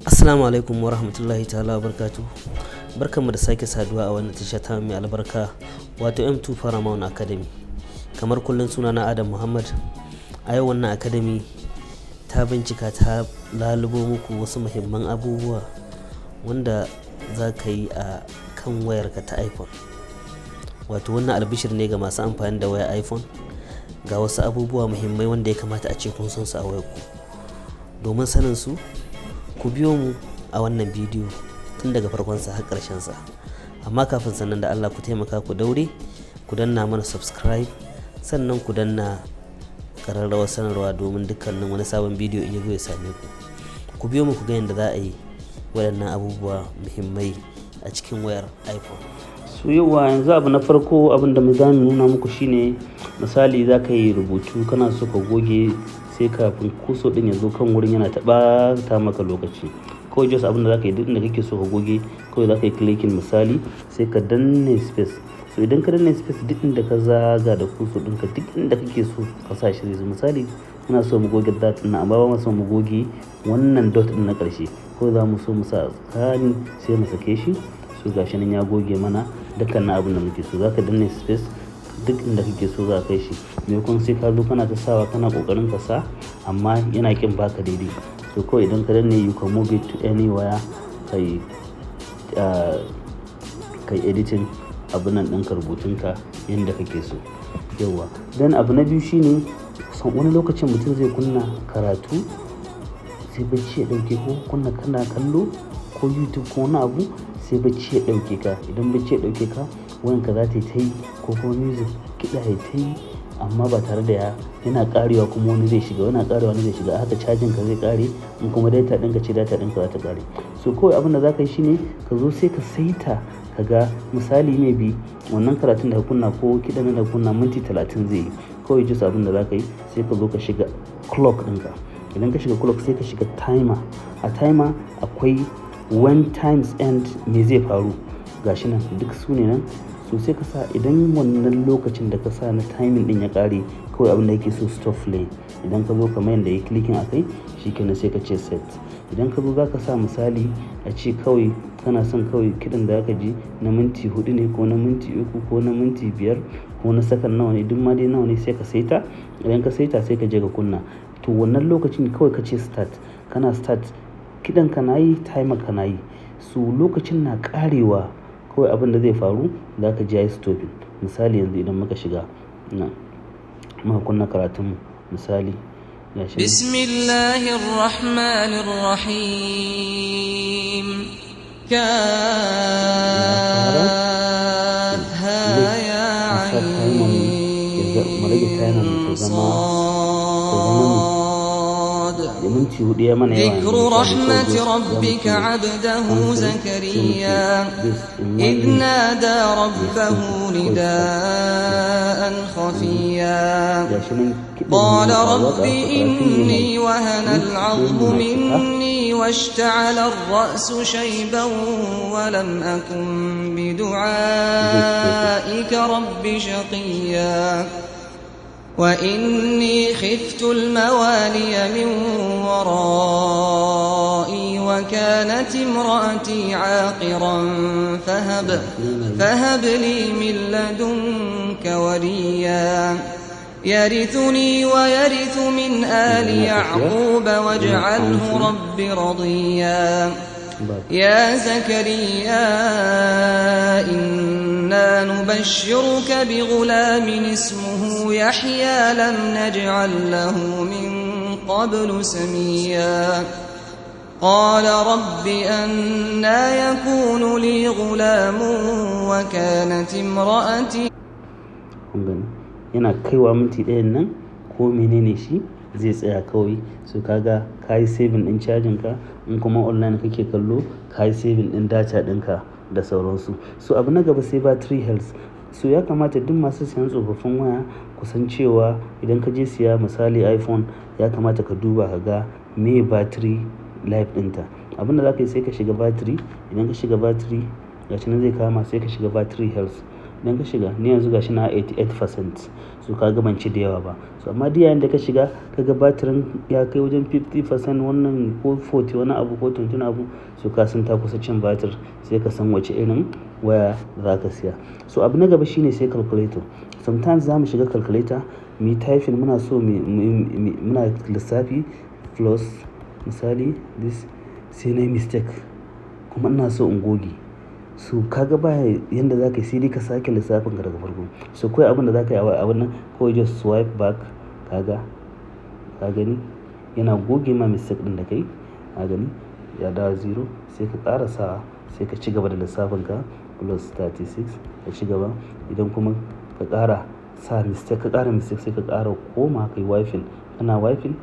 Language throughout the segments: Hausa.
Assalamu alaikum wa rahmatullahi ta'ala wa barakatuh. Barkanmu da sake saduwa a wannan tasha ta mai albarka, wato M2 Paramount Academy. Kamar kullum, suna na Adam Muhammad. A yau wannan academy ta bincika, ta lalubo muku wasu muhimman abubuwa wanda za ka yi a kan wayarka ta iPhone. Wato wannan albishir ne ga masu amfani da wayar iPhone. Ga wasu abubuwa muhimmai wanda ya kamata a ce kun san su a wayarku. Domin sanin su, ku biyo mu a wannan bidiyo tun daga farkonsa har ƙarshensa. Amma kafin sannan, da Allah ku taimaka ku daure ku danna mana subscribe, sannan ku danna ƙararrawar sanarwa domin dukkanin wani sabon bidiyo in ya zo ya same ku. Ku biyo mu ku ga yadda za a yi waɗannan abubuwa muhimmai a cikin wayar iPhone. So yauwa, yanzu abu na farko, abin da za mu nuna muku shine, misali za ka yi rubutu, kana so ka goge, sai kafin cursor ɗin ya zo kan wurin yana ta ɓata maka lokaci. Kawai just abin da za ka yi, duk inda kake so ka goge, kawai za ka yi clicking, misali sai ka danne space. So idan ka danne space, duk inda ka zaga da cursor ɗinka, duk inda kake so ka sa shi zai zo. Misali muna so mu goge dot ɗin nan, amma ba mu so mu goge wannan dot ɗin na ƙarshe. Kawai za mu so mu sa tsakani, sai mu sake shi. So gashi nan ya goge mana dukkanin abin da muke so. Za ka danne space, duk inda kake so za ka kai shi. Maimakon sai ka zo kana ta sawa, kana ƙoƙarin ka sa amma yana ƙin baka daidai. So kawai idan ka danne, you can move it to anywhere, kai editing abun nan ɗinka, rubutunka yanda kake so. Yauwa. Then abu na biyu shine, wani lokacin mutum zai kunna karatu sai bacci ya ɗauke, ko kunna kana kallo ko YouTube ko wani abu, sai bacci ya ɗauke ka. Idan bacci ya ɗauke ka, wayanka za ta yi ta yi, ko kuma music, kiɗa ya ta yi, amma ba tare da yana ƙarewa kuma wani zai shiga, yana ƙarewa wani zai shiga. Haka cajin ka zai ƙare, in kuma data ɗinka ce, data ɗinka za ta ƙare. So kawai abin da za ka yi shine ka zo sai ka saita, ka ga misali maybe wannan karatun da ka kunna ko kiɗan da ka kunna minti 30 zai yi. Kawai just abin da za ka yi, sai ka zo ka shiga clock ɗinka. Idan ka shiga clock, sai ka shiga timer. A timer akwai when times end, me zai faru. Gashi nan, duk su ne nan. So sai ka sa, idan wannan lokacin da ka sa na timing ɗin ya ƙare, kawai abin da yake so, stop play. Idan ka zo kamar yanda yayi clicking a kai, shi kenan, sai ka ce set. Idan ka zo za ka sa, misali a ce kawai kana son kawai kiɗan da zaka ji na minti 4 ne, ko na minti 3, ko na minti 5, ko na second nawa ne, duk ma dai nawa ne, sai ka saita. Idan ka saita, sai ka je ka kunna. To wannan lokacin kawai ka ce start. Kana start, kiɗan ka na yi, timer ka na yi. So lokacin na ƙarewa, kawai abin da zai faru, za ka ji yayi stopping. Misali yanzu idan muka shiga nan muka kunna karatun mu, misali gashi nan. بسم الله الرحمن الرحيم. كافها يا Mu sa timer mu mu rage timer mu ta zama me? صاد. Da minti 4 ya mana yawa ذكر yanzu, misali kawai رحمة just za mu ربك ce عبده cancel, sai mu ce زكريا this in one إذ minute نادى ya ربه stop, kawai start. نداء خفيا. Gashi nan kiɗan قال yana رب waƙa, karatun yana yi. إني وهن Minti ɗayan العظم mu na cika. مني واشتعل الرأس شيبا ولم أكن Zai stop. بدعائك رب شقيا وإني خفت الموالي من ورائي وكانت امرأتي عاقرا فهب لي من لدنك وليا يرثني ويرث من آل يعقوب واجعله رب رضيا. يا زكريا إنا نبشرك بغلام اسمه يحيى لم نجعل له من قبل سميا. قال رب أنى يكون لي غلام وكانت امرأتي Kun gani, yana kaiwa minti ɗayan nan ko menene shi zai tsaya kawai. So kaga ka yi saving ɗin cajin ka, in kuma online kake kallo, ka yi saving ɗin data ɗinka da sauransu. So abu na gaba sai battery health. So ya kamata duk masu siyan tsofaffin waya ku san cewa idan ka je siya, misali iPhone, ya kamata ka duba ka ga me battery life ɗinta. Abin da za ka yi, sai ka shiga battery. Idan ka shiga battery, gashi nan zai kama, sai ka shiga battery health. Idan ka shiga, ni yanzu gashi na 88%. So ka ga ban ci da yawa ba. So amma duk yayin da ka shiga ka ga batirin ya kai wajen 50% wannan ko 40 wani abu ko 20 wani abu, so ka san ta kusa cin batir, sai ka san wace irin waya za ka siya. So abu na gaba shine sai calculator. Sometimes za mu shiga calculator muyi typing, muna so muna lissafi plus misali this, sai nayi mistake kuma ina so in goge. So ka ga baya yanda za ka yi, sai dai ka sake lissafin ka daga farko. So kawai abin da za ka yi a wannan, kawai just swipe back, ka ga, ka gani yana goge ma mistake ɗin da ka yi. Ka gani ya dawo zero, sai ka ƙara sawa, sai ka ci gaba da lissafin ka plus 36, ka ci gaba. Idan kuma ka ƙara sa mistake, ka ƙara mistake, sai ka ƙara koma ka yi wiping. Kana wiping,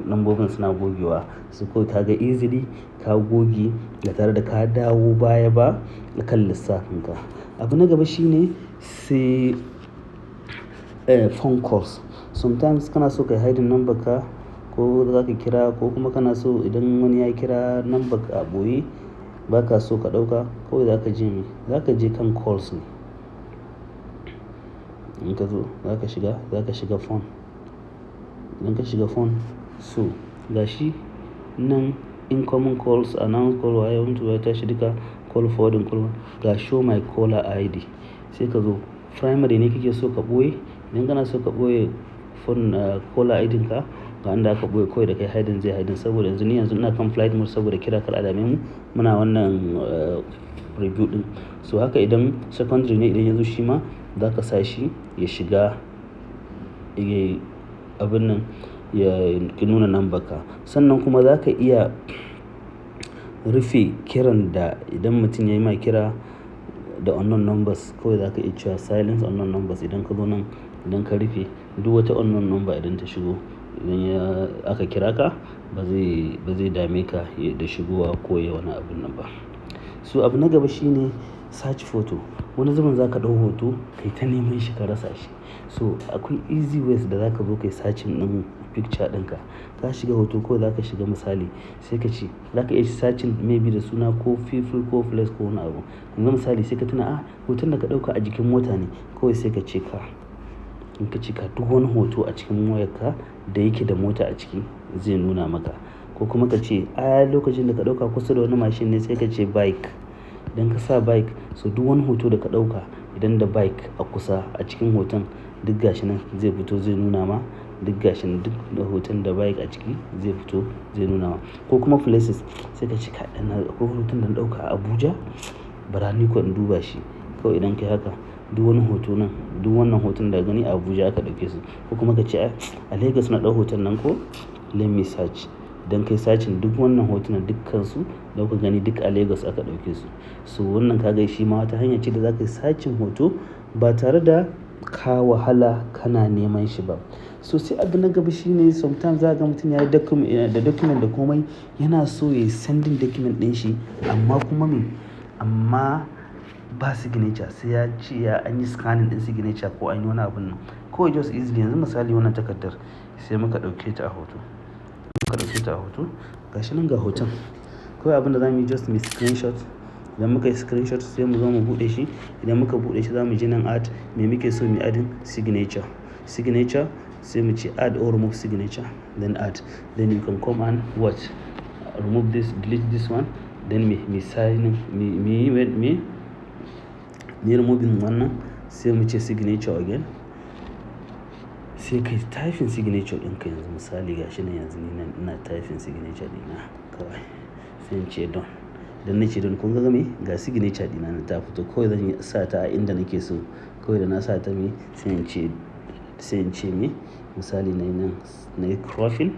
lambobin suna gogewa. So kawai ka ga easily ka goge ba tare da ka dawo baya ba akan lissafin ka. Abu na gaba shine sai phone calls. Sometimes kana so ka yi hiding number ka ko za ka kira, ko kuma kana so idan wani ya kira number ka a ɓoye ba ka so ka ɗauka, kawai za ka je me? Za ka je kan calls ne. In ka zo za ka shiga phone. Idan ka shiga phone, so gashi nan incoming calls, announce call, waye mutu ya tashi duka, call forwarding call, ga show my caller ID. Sai ka zo primary ne kake so ka ɓoye. Idan kana so ka ɓoye phone caller ID ka, ga inda aka ɓoye, kawai da kai hiding zai hiding, saboda yanzu ni yanzu ina kan flight mode saboda kira kar a dame mu. Muna wannan review ɗin. So haka idan secondary ne, idan ya zo shi ma za ka sa shi ya shiga, ya abun nan, ya nuna number ka. Sannan kuma za ka iya rufe kiran da idan mutum ya yi ma kira da unknown numbers, kawai za ka iya cewa silence unknown numbers. Idan ka zo nan, idan ka rufe duk wata unknown number idan ta shigo, idan ya aka kira ka, ba zai dame ka da shigowa ko ya wani abun nan ba. So abu na gaba shine search photo. Wani zubin za ka ɗau hoto kai ta neman shi ka rasa shi. So akwai easy ways da za ka zo kai searching ɗin picture ɗinka. Ka shiga hoto ko za ka shiga misali, sai ka ce za ka iya searching maybe da suna ko people ko place ko wani abu. Yanzu misali sai ka tuna, ah, hoton da ka ɗauka a jikin mota ne, kawai sai ka ce car. In ka ce car, duk wani hoto a cikin wayarka da yake da mota a ciki zai nuna maka. Ko kuma ka ce a lokacin da ka ɗauka kusa da wani mashin ne, sai ka ce bike. Idan ka sa bike, so duk wani hoto da ka ɗauka idan da bike a kusa a cikin hoton, duk gashi nan zai fito zai nuna ma. Duk gashi nan, duk da hoton da bike a ciki zai fito zai nuna ma. Ko kuma places, sai ka ce kai, akwai hoton da na ɗauka a Abuja, bara ni ko in duba shi. Kawai idan ka yi haka, duk wani hoto nan, duk wannan hoton da ka gani a Abuja aka ɗauke su. Ko kuma ka ce a Lagos na ɗau hoton nan ko, let me search. Idan kai searching, duk wannan hotunan dukkansu da kuka gani duk a Lagos aka ɗauke su. So wannan ka ga shi ma wata hanya ce da za ka yi searching hoto ba tare da ka wahala kana neman shi ba. So sai abu na gaba shine sometimes za ka ga mutum ya yi document da document da komai, yana so ya yi sending document ɗin shi, amma kuma me? Amma ba signature, sai ya ce ya an yi scanning ɗin signature ko an yi wani abun nan. Kawai just easily, yanzu misali wannan takardar sai muka ɗauke ta a hoto. Muka ɗauke ta a hoto, gashi nan ga hoton. Kawai abin da za mu yi, just mu screenshot. Idan muka yi screenshot, sai mu zo mu buɗe shi. Idan muka buɗe shi, za mu je nan add, me muke so mu adding? Signature. Signature, sai mu ce add or remove signature, then add. Then you can come and what? Remove this, delete this one, then me signing, me removing wannan, sai mu ce signature again. Sai kai typing signature ɗinka. Yanzu misali gashi nan, yanzu ni nan ina typing signature ɗina kawai. Sai in ce done. Idan na ce done, kun ga me? Ga signature ɗina nan ta fito. Kawai zan yi sa ta a inda nake so. Kawai da na sa ta me, sai in ce me? Misali nayi nan, nayi cropping.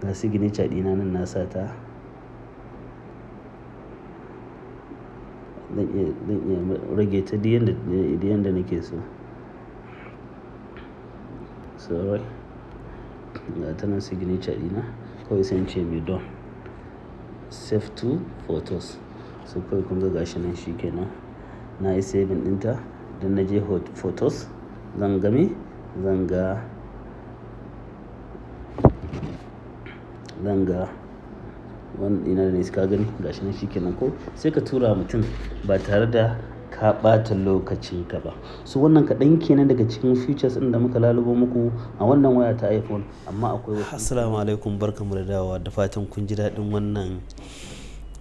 Ga signature ɗina nan na sa ta. Zan iya rage ta duk yanda nake so. Sorry. Ga ta nan signature ɗina. Kawai sai in ce me done. Save to photos. So kawai kun ga gashi nan shi ke nan. Na yi saving ɗinta. Idan na je photos, zan ga me? Zan ga wannan ɗina da na yi, ka gani gashi nan shi ke nan ko. Sai ka tura wa mutum ba tare da ka ɓata lokacin ka ba. So wannan kaɗan kenan daga cikin features ɗin da muka lalubo muku a wannan waya ta iPhone, amma akwai wasu. Assalamu alaikum, barkanmu da dawowa. Da fatan kun ji daɗin wannan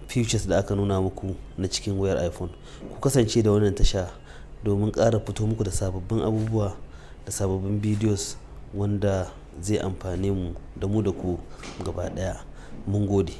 features da aka nuna muku na cikin wayar iPhone. Ku kasance da wannan tasha domin ƙara fito muku da sababbin abubuwa da sababbin videos wanda zai amfane mu da ku gaba ɗaya. Mun gode.